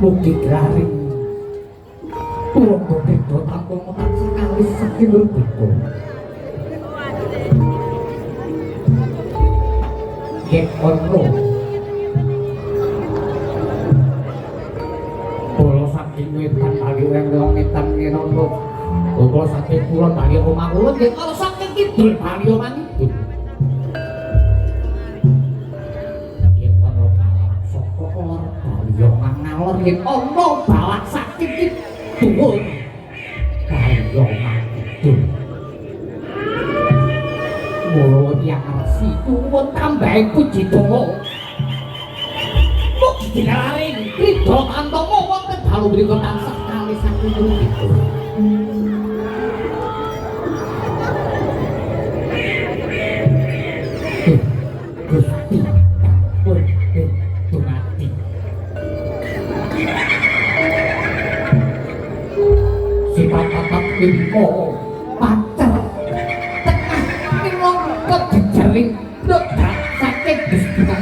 Mugi glaring turangga krida tantama tansah kalis saking rubika. Yen ana bala saking wetan bali ngetan ngerono, bala saking kulon bali omah kulon, yen ana saking kidul bali omah kidul. Yen ana balak saka lor bali omah ngalor, yen ana balak saking kidul bali omah kidul. Mula tiyang resi tuwun tambahing puji donga. Mugi dinalaring krida tantama wonten dalu mriku tansah kalih saking mriku. Gusti pun dumadi. Sifat tatap limo pacar tengah minangka jejering